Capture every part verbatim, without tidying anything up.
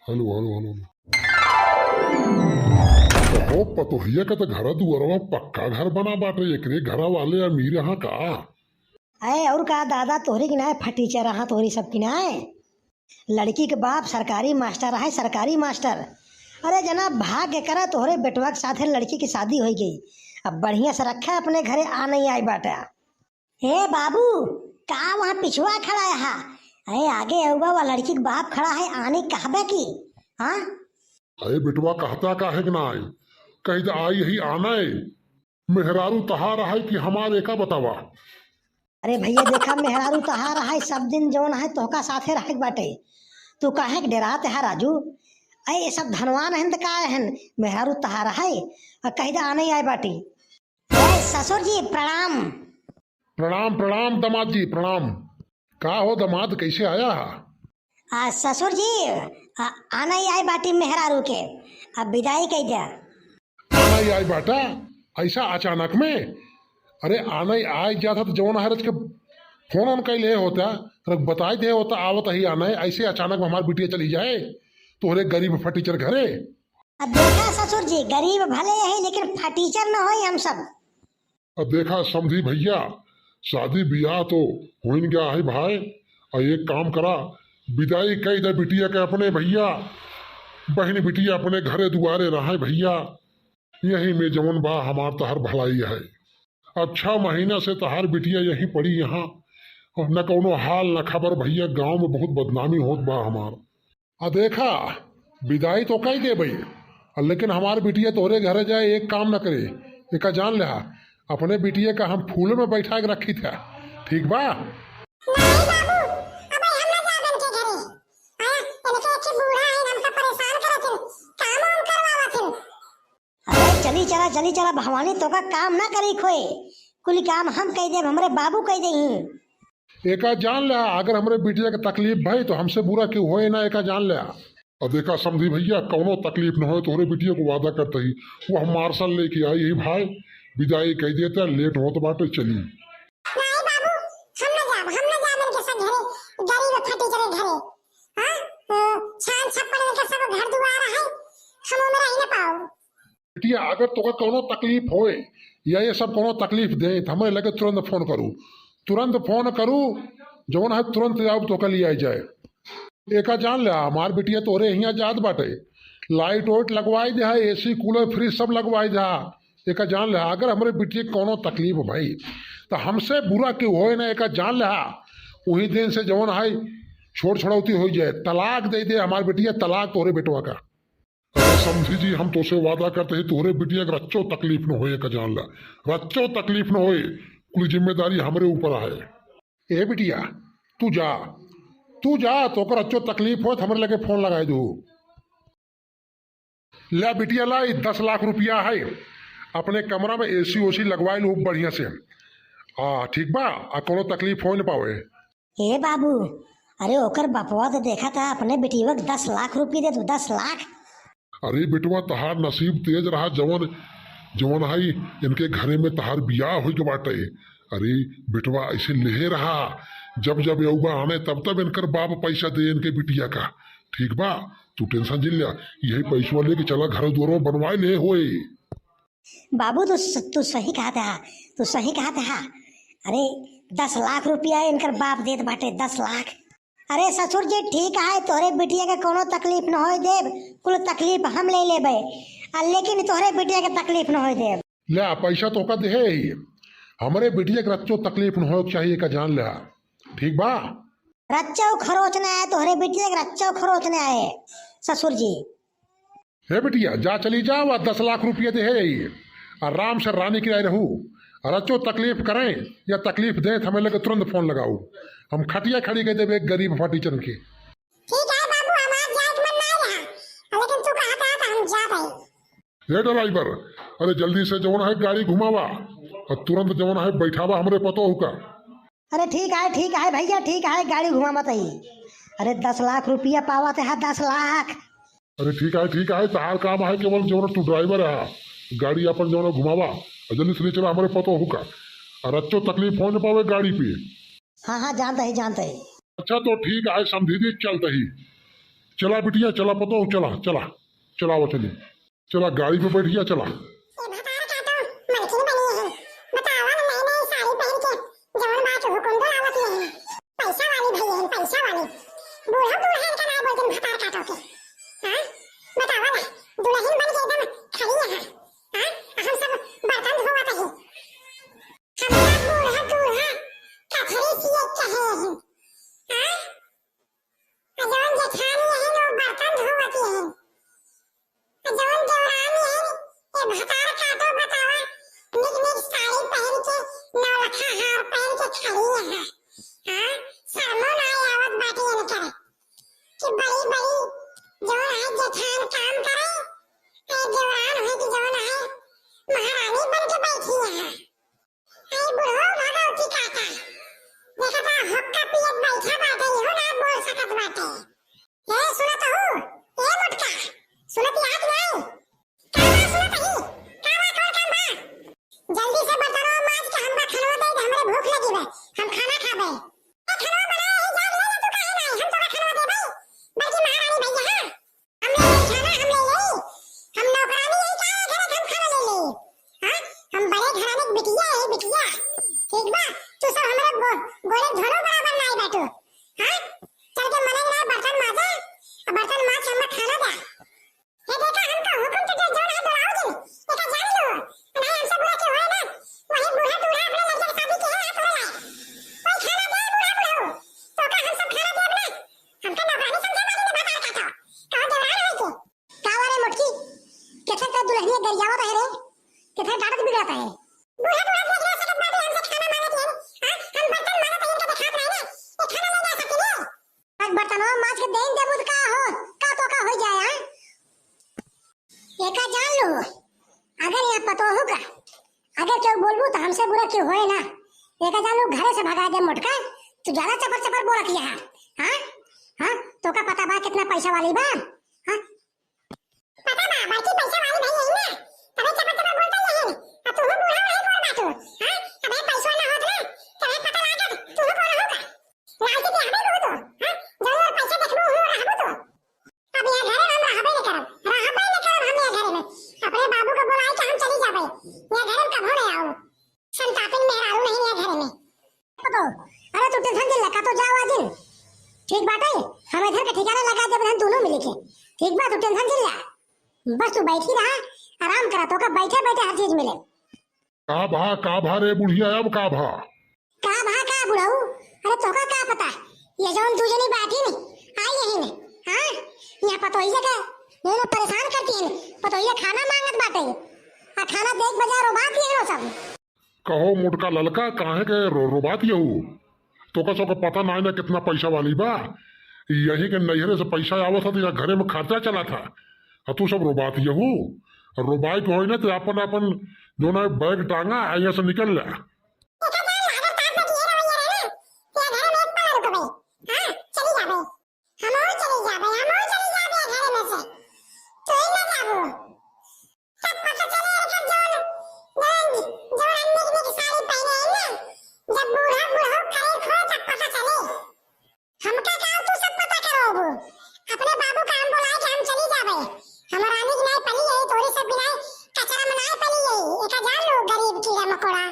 हेलो, हेलो, हेलो, हेलो। कहो, पतोहिया का तो घर दुआरवा पक्का घर बना बाटे, एकरे घरा वाले अमीर हैं का? अरे और का दादा, तोहरी की नाय फटीचर रहा, तोहरी सब की नाय। लड़की के बाप सरकारी मास्टर है, सरकारी मास्टर। अरे जना, भाग्य करा, तोहरे बेटवा के साथे लड़की की शादी होइ गई। अब बढ़िया से रखा अपने घरे, आ नहीं आई बाटा। ए बाबू, का वहाँ पिछुआ खड़ा है? अरे आगे अउबा, वा लड़की के बाप खड़ा है, आने कहबे की? हाँ? अरे बेटवा, कहता का है कि ना आई? कही तो आई यही आना है। मेहरारू तहार है कि हमार, एका बतावा। अरे भैया देखा, मेहरारू तहार है, सब दिन जौन है तोहका साथे रहे के बाटे। तू काहे के डेरात है राजू? अरे ये सब धनवान हन त का हन, मेहरारू तहार है, और कही तो आने आई बाटी। ए ससुर जी प्रणाम। प्रणाम, प्रणाम दामाद जी, प्रणाम। का हो दामाद, कैसे आया हा? आ, ससुर जी, आ, आना ही आई बाटी मेहरारू के, अब विदाई कह द्या। आना ही आई बाटा, ऐसा अचानक में? अरे आना ही आई जात है तो जवन है रच के फोन ऑन कैले होता, रख बताई दे होता, आवत ही आना है, ऐसे अचानक में हमार बिटिया चली जाए तोहरे गरीब फटीचर घरे। अब देखा ससुर जी, गरीब भले है लेकिन फटीचर न होई हम सब। अब देखा समधी भैया, शादी बियाह तो होइन गया है भाई। आ एक काम करा, विदाई कह दे बिटिया के अपने भैया, बहिन बिटिया अपने घरे दुआरे रहे भैया। यही में जवन बा हमार तहार भलाई है। अब छह महीना से तहार बिटिया यहीं पड़ी यहाँ, और न कौनो हाल न खबर भैया, गाँव में बहुत बदनामी होत बा हमार। आ देखा, विदाई तो कह देबे, लेकिन हमार बिटिया तोहरे घरे जाए एक काम न करे, एका जान लेहा, अपने बिटिया का हम फूल में बैठा के रखी था, ठीक बा? नहीं बाबू, अब हम ना जाब इनके घरे। हाँ, इनके एक बूढ़ा है, हमका परेशान करत हैं, काम वाम करवावत हैं। अरे चली चला, चली चला भवानी, तोका काम ना करी खोए, कुल काम हम कह देब, हमरे बाबू कह देही। एका जान ले, अगर हमरे बिटिया के तकलीफ भई तो हमसे बुरा केहू होए ना, एका जान ले। अब देखा समधी भैया, कौनो तकलीफ न होए, तोहरे बिटिया को वादा करत ही, वो हम मार्शल लेके आई ही भाई, विदाई कह देता, लेट होत बाटे, चली। नहीं बाबू, हम ना जाब, हम ना जाब इनके सब घरे, गरीब फटीचर घरे। हाँ, तो छान छप्पर इनके सब घर दुआर है, हम ओमे रही ना पाओ। बिटिया, अगर तोका कौनो तकलीफ होए या ये सब कौनो तकलीफ दे, तो हमरे लगे तुरंत फोन करू, तुरंत फोन करू, जौन है तुरंत जाओ, तोका लिया जाए। एका जान ले, हमार बिटिया तोरे हियाँ जात बाटे, लाइट वाइट लगवाई दे, एसी कूलर फ्रिज सब लगवाई दे। एका जान ले, अगर हमरे बिटिया के कौनो तकलीफ भई, तो हमसे बुरा केहू होए ना, एका जान ले। वही दिन से जौन है छोड़ छोड़ौती हो जाए, तलाक दे दे हमार बिटिया, तलाक तोरे बेटवा का। अरे समधी जी, हम तोसे वादा करत ही, तोहरे बिटिया के रच्चो तकलीफ न होए, एका जान ला, रच्चो तकलीफ न होए, कुल जिम्मेदारी हमरे ऊपर है। ए बिटिया, तू जा, तू जा, तोकर रच्चो तकलीफ होए तो हमरे लगे फोन लगाई दू। ले बिटिया, ला, ई दस लाख रुपया है, अपने कमरा में एसी ओसी लगवाई लू बढ़िया से। आ, ठीक बा, आ कौनो तकलीफ होए न पावे। ए बाबू, अरे ओकर बपवा तो देखा था अपने बिटिया के दस लाख रुपये दे दू, दस लाख। अरे बेटवा, तहार नसीब तेज रहा, जवन, जवन है इनके घरे में तहार बियाह होई के बाटे। अरे बेटवा, ऐसे लेहे रहा, जब जब यौबा आने तब तब इनकर बाप पैसा दे इनके बिटिया का, ठीक बा? तू टेंशन जिन लिया, यही पैसवा लेके चला, घर दुआरवा बनवाए ले होए। बाबू, तू स-, तू सही कहत हा, तू सही कहत हा। अरे, दस लाख रुपया इनकर बाप देत बाटे, दस लाख। अरे ससुर जी, ठीक है, तोहरे बिटिया के कौनो तकलीफ न होए देब, कुल तकलीफ हम ले लेबे, आ लेकिन तोहरे बिटिया के तकलीफ न होए देब। ले, पैसा तोका देहे ही, हमरे बिटिया के रच्चो तकलीफ न होए के चाहिए, का जान ले। ठीक बा? रच्चो खरोच न आए, तोहरे बिटिया के रच्चो खरोच न आए, ससुर जी। हे बिटिया, जा चली जा, वा दस लाख रुपया देहे ही, आराम से रानी किराए रहू, और रच्चो तकलीफ करें या तकलीफ दें, तो हमें लगे तुरंत फोन लगाऊ, हम खटिया खड़ी कर देबे एक गरीब फटीचर के। ठीक है बाबू, हमार जाए के मन ना रहा, लेकिन तू कहत हा तो हम जात हई। हे ड्राइवर, अरे जल्दी से जवन है गाड़ी घुमावा, और तुरंत जवन है बैठावा हमरे पतोह का। अरे ठीक है, ठीक है भैया, ठीक है, गाड़ी घुमावत ही। अरे दस लाख रुपया पावत है, दस लाख। अरे ठीक है, ठीक है, तहार काम है केवल जवन तू ड्राइवर है, गाड़ी अपन जवन घुमावा, और जल्दी से ले चला हमरे पतोह का, और रच्चो तकलीफ होए न पावे गाड़ी पे। हाँ, हाँ, जानत ही, जानत ही। अच्छा तो ठीक है समधी जी, चलत ही, चला बिटिया, चला पतोह, चला, चला, चला, वो चली, चला गाड़ी पे बैठिया, चला। ए भतार काटो, मलकिन बनी है। बतावा ना, नई नई साड़ी पहन के जवन बात हुकुम दो आवत है। पैसा वाली भई है, पैसा वाली। बूढ़ा बूढ़ा इनका ना बोलते भतार काटो के। हाँ? बतावा ना, दुल्हन बन के एकदम खड़ी है। हाँ? हम सब बर्तन धोवत है। हमरा बूढ़ा बूढ़ा कथरी सिए कहे हैं। हाँ? आ जवन जेठानी है, वो बर्तन धोवत है। आ जवन देवरानी है, ये भतार काटो बतावा, निक निक साड़ी पहन के, नौलखा हार पहन के खड़ी है। हाँ? शर्मो ना आवत बाटे इनकर। कि बड़ी बड़ी जवन है जेठान काम करे, ए देवरान है कि जवन है महारानी बन के बैठी है। आई बुढ़ो भगवती काका, देखा था हुक्का पियत बैठा बाटे, इहो ना बोल सकत बाटे। ए सुनत हूँ, ए मोटका, सुनत याद नहीं? का बा सुनत ही? का बा, कौन काम बा? जल्दी से बर्तनवा माज के हमका खानवा दे दे, हमरे भूख लगी बा, हम खाना खाबे। ए खानवा बनाए ही जान ले, तू काहे नहीं? हम तोरा खानवा देबे, बल्कि महारानी भैया, हाँ। हम ले लेई खाना, हम ले लेई। हम नौकरानी यही का है, घर हम खाना ले लेई। हाँ, हम बड़े घराने के बिटिया है, बिटिया। ठीक बा, तू सब हमरा गो-, गोले धोलो बराबर नाई बाटू। हाँ, चल के मनई ना बर्तन माजा, अब बर्तन माज के हमरा खाना दे। हे देखा, हमका हुकुम के जौन है डराओ जिन, एका जान लो। नहीं हमसे बुरा के होए ना, वही बूढ़ा बूढ़ा अपने लड़के के शादी के है, हाथ हो रहा है। कोई खाना दे बूढ़ा बूढ़ा, तो का हम सब खाना दे अपना? हमका नौकरानी समझे वाली ने बता रखा था, कहो देवरान है के? का रे मोटकी, केथर का दुल्हनिया गरियावत है रे, केथर डांटत बिगड़त है। बूढ़ा बूढ़ा देख ना सकत बाटे, हमसे खाना मांगत है। हाँ, हम बर्तन मांगत है, इनका देखात नहीं ना, ये खाना ले जा सकती है। आज बर्तनवा माज के देन देबू त का हो, का तो का हो जाए, हाँ? एका जान लो, अगर यहाँ पतोहू का, अगर केहू बोलबू त हमसे बुरा केहू होए ना, एका जान लो घरे से भगा दे मोटका, तू ज्यादा चपर चपर बोलत यहाँ, हाँ? हाँ? तो का पता बा कितना पैसा वाली बा? हाँ? पता बा, बड़की पैसा वाली भई है ना, तबे चपर चपर बोलत है। आ तू बूढ़ा नहीं बोल बाटू, हाँ? अबे पैसा ना होत ना, तबे पता लागत, तू बोल हो का? लालची के हबे बहुत हो, हाँ? जौन पैसा देखबो, उहो रहबो तो। अब यह घरे हम रहबे न करब, रहबे न करब हम यह घरे में। अपने बाबू को बुलाए के हम चली जाबे, यह घरे में कभो नहीं आऊ। संतापिन मेहरारू नहीं यह घरे में। पतो, अरे तू टेंशन जिन ला, का तो जाओ आजिन। ठीक बाटे, हम इधर के ठिकाने लगा देब हम दोनों मिली के। ठीक बा, तू टेंशन जिन ला। बस तू बैठी रहा, आराम करा, तो का बैठे बैठे हर चीज मिले। का भा, का भा रे बुढ़िया, अब का भा? का भा का बुढ़ऊ? अरे तोका का पता, ये जौन दू जनी बाटी न, आई यही न, हाँ? यहाँ पतोहिया के, ये लोग परेशान करती हैं, पतोहिया खाना मांगत बाटे, आ खाना देख बजाय रोबात ये लोग सब। कहो मोटका ललका, काहे के रो-, रोबात यहू? तोका सबका पता नाई ना कितना पैसा वाली बा। यही के नैहरे से पैसा आवत था तो यहाँ घरे में खर्चा चला था। आ तू सब रोबात यहू। रोबाई के होई ना तो अपन अपन दोनों बैग टांगा आ यहाँ से निकल जा। एका जान ला, अगर तार से किहे रवैया रहे ना, तो यहाँ घरे में एक पल ना रुकबे। हाँ, चली जाबे। हमहू चली जाबे, हमहू चली जाबे घरे में से। तू ही ना जाबू। तब पता चले एकर जौन, जौन, जौन निक निक साड़ी पहने है ना, जब बूढ़ा बूढ़ा करे खो तब पता चले। हमका का तू सब पता करवाबू? अपने बाबू का हम बोलाए के हम चली जाबे। हम रानी की नाई पली है, तोरी सब बिनाई कचरा में नाई पली है। एका जान लो गरीब कीड़ा मकोड़ा।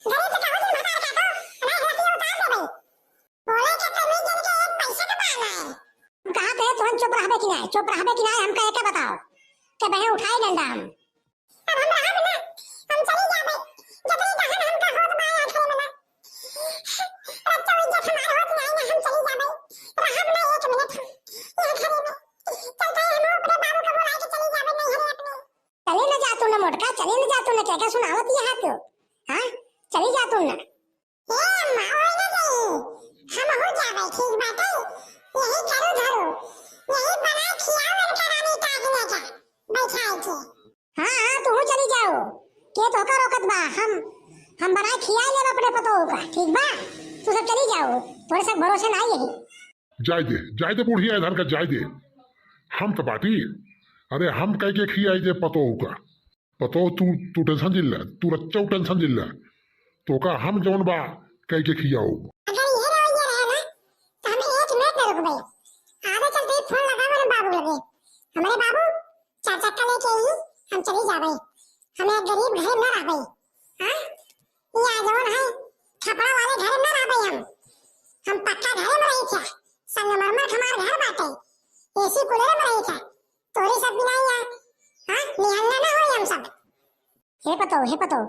गरीब के कहूँ दिन भतार काटो, नाई होती उतार देबे। बोले के तमीज इनके एक पैसे के बा नाई। हम कहा थे तुहन चुप रहबे कि नाई, चुप रहबे कि नाई, हमका एके बताओ। के बहे उठाई डंडा हम। अब हम रहब ना, हम चली जाबे। जतनी दहन हमका होत बा आखिर में ना। रक्षा इज्जत हमार होत नाई ना, हम चली जाबे। रहब ना एक मिनट हम यहाँ घरे में। चलते हम अपने बाबू को बुला के चली जाबे नैहरे अपने। चली ना जा तू ना मोटका, चली ना जा तू ना, क्या क्या सुनावत ये हाथ हो? हाँ, चली जा तू ना। ए अम्मा, ओए ना जाई, हम हो जाबे, ठीक बाटे। यही करू धरू, यही बनाए खियाओ इनका रानी कागने का, बैठाए के। हाँ, हाँ, तू चली जाओ, के तोहका रोकत बा? हम, हम बनाए खियाए लेब अपने पतोह का, ठीक बा? तू सब चली जाओ, तोरे सब भरोसे ना यही। जाए दे, जाए दे बुढ़िया इधर का, जाए दे। हम तो बाटी, अरे हम कह के खियाई दे पतोह का। पतोह तू, तू टेंशन जिन ला, तू रच्चो टेंशन जिन ला। तोका हम जौन बा कह के खियाओ। अगर ये रवैया रहे ना, तो हम एक मिनट न रुकबे। आगे चलते ही फोन लगावे हमरे बाबू चार चक्का लेके ही हम चली जाबे। हमें गरीब घर में ना रहबे। हाँ, या जवन है खपड़ा वाले घर में ना रहबे हम। हम पक्का घर में रही थे, संगमरमर हमार घर बाटे, एसी कूलर में रही थे। तोरी सब बिना या, हाँ, निहलना ना होई हम सब। हे पतो, हे पतो,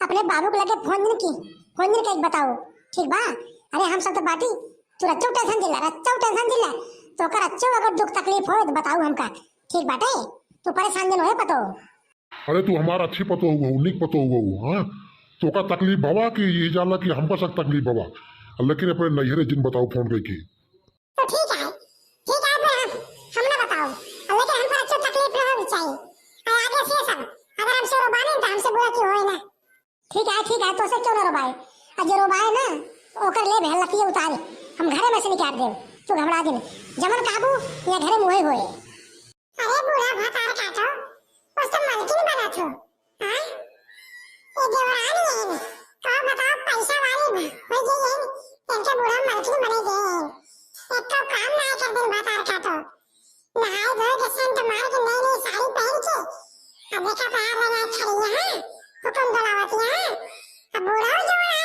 अपने बाबू के लगे फोन जिन की, फोन जिन के बताओ, ठीक बा? अरे हम सब तो बाटी, तू रच्चो टेंशन जिला, रच्चो टेंशन जिला, तो ओकर रच्चो अगर दुख तकलीफ होए तो बताओ हमका, ठीक बाटे? तू परेशान जिन हो, हे पतो। अरे तू हमार अच्छी पतो हुआ, निक पतो हुआ, हाँ? तो का तकलीफ भवा कि ये जाला कि हमका सब तकलीफ भवा, लेकिन अपने नैहरे जिन बताओ फोन करके। तो ठीक है, ठीक है, फिर हम, हम ना बताओ, लेकिन हमको अच्छो तकलीफ ना होनी चाहिए। और आगे से सब, अगर हमसे रोबाने तो हमसे बुरा क्यों होए ना। ठीक है, ठीक है, तो से क्यों ना रोबाए? और जो रोबाए ना, ओकर ले बहन लतिये उतारे, हम घरे में से निकाल देव। तू घबरा दिन, जमन काबू या घरे मुहे होए। अरे बूढ़ा भतार काटो, उस तो मलकिन बनत हो। हाँ? ये देवरानी है, का बताओ, पैसा वाली हो गई है, इनके बूढ़ा मलकिन बने गए हैं। एक तो काम ना कर दिन भतार काटो, नहाए धोए के सेंट मार के नई नई साड़ी पहन के, अब देखा बाहर लगा खड़ी है, हुकुम बुलावत है, अब बूढ़ा हो जाओ।